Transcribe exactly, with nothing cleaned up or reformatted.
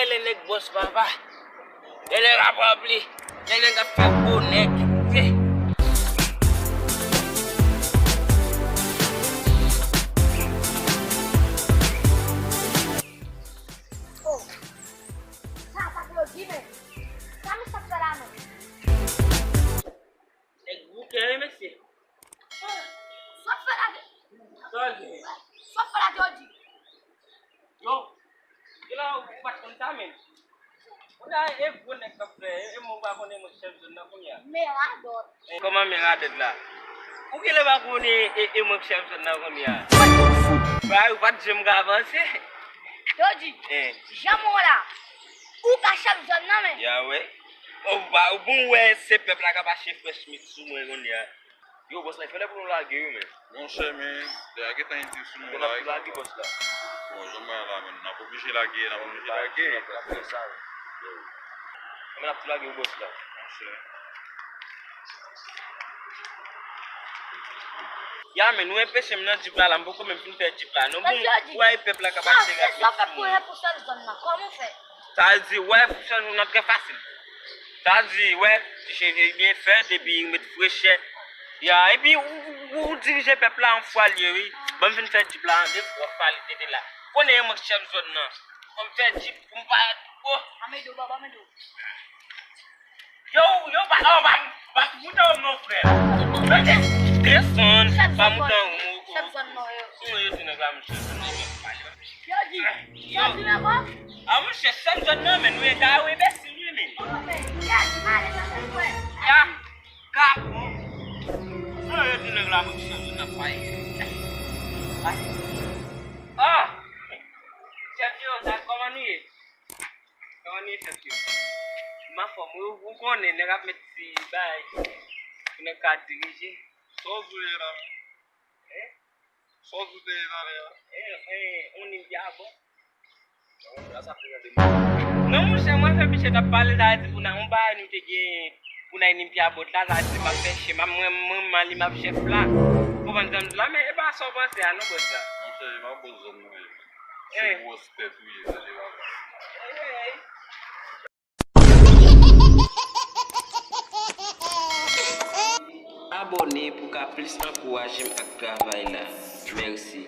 Lè nèg bòs papa. Lè nèg ap ranpli. Lè nèg ap fè gwo nèg. Oh. Sa, sa pou yo di, men. Sa misye ap fè la, men. Nèg bouke, wi, mesye. Sa w fè la, de- Sa w gen? Sa w fè la, de, yo di. Yo, yo la, ou pa t konn sa, men. Ou la, e gwo nèg k ap fè, e, e mwen ou pa konnen mwen chèf zòn nan kounye a. Men radòt. E, kòman men radòt la? Ou genlè pa konnen, e, e mwen k chèf zòn nan kounye a. Ba, ou pa t janm ka avanse. Yo di, eh. Jan mwen la, ou ka chèf zòn nan, men. Ya, wi. Ou pa, ou bon, wè, se pèp la k ap achte fresh meat sou mwen kounye a. Yo, bòs la, fè lè pou nou lage, wi, men. Monchè, men, deja gentan indi sou nou la, wi, lage, bòs la. Bon, jan mwen la, men, n ap oblije lage, n ap oblije lage, lage, n ap fè sa, wi. Yo. Men, n ap tou lage, wi, bòs la. Monchè. Ya, men, nou anpeche m nan djip la, la, m poko menm fin fè djip la. Non, bon, wè, pèp la k ap achte rad. Sa w fè pou, pou sèl zòn nan, kòman w fè? Sa di, wè, pou sèl zòn nan, trè fasil. Sa di, wè, ti cheve byen fèt, epi met frechè. Ya, epi ou, ou, ou, ou dirije pèp la yon fwa l ye, wi. Ban m fin fè djip la, an de fwa, w ap pale tete la. Konnen e mwen k chèf zòn nan. Ban m fè djip pou m pa, oh. Amedo, baba, amedo. Yo, yo, pa, oh, pa, pa moute w non, frè. Yo, de-, desann, pa moute w. Chèf zòn nan, yo. Sinon, yo di nèg la, m chèf zòn nan, men pale. Yo di, yo di nan kò? A, monchè, chèf zòn nan, men nou e ta, wi, enbesil, wi, men. Oh, men, yes, ale nan tèt, frè. Ya. Kapon. Non, yo di nèg la, mwen ki chèf yo nan fwaye. Ah! Chèf yo, sa, kòman nou ye? Kòman nou ye, chèf yo? M anfòm, ou, ou konnen, nèg ap met ti bay pou nèg ka dirije. Sa w vle la? Eh? Sa w vle talè a? Eh, eh, on nin pya bon. Non, monchè, mwen fè pichèt ap pale, sa vle di pou n a, yon bagay nou te gen pou n a nin pya bòt la, sa vle di m ap fè chèf, m ap, mwen, mwen, mwen, li m ap chèf la. Ou konprann sa m di la, men e pa sa w panse a non, bòs la. Monchè, e pa bòs zòn nou ye. Se gwòs tèt ou ye, tande papa. Hey, hey. Abòne pou ka plis ankouraje m ak travay la. Mèsi.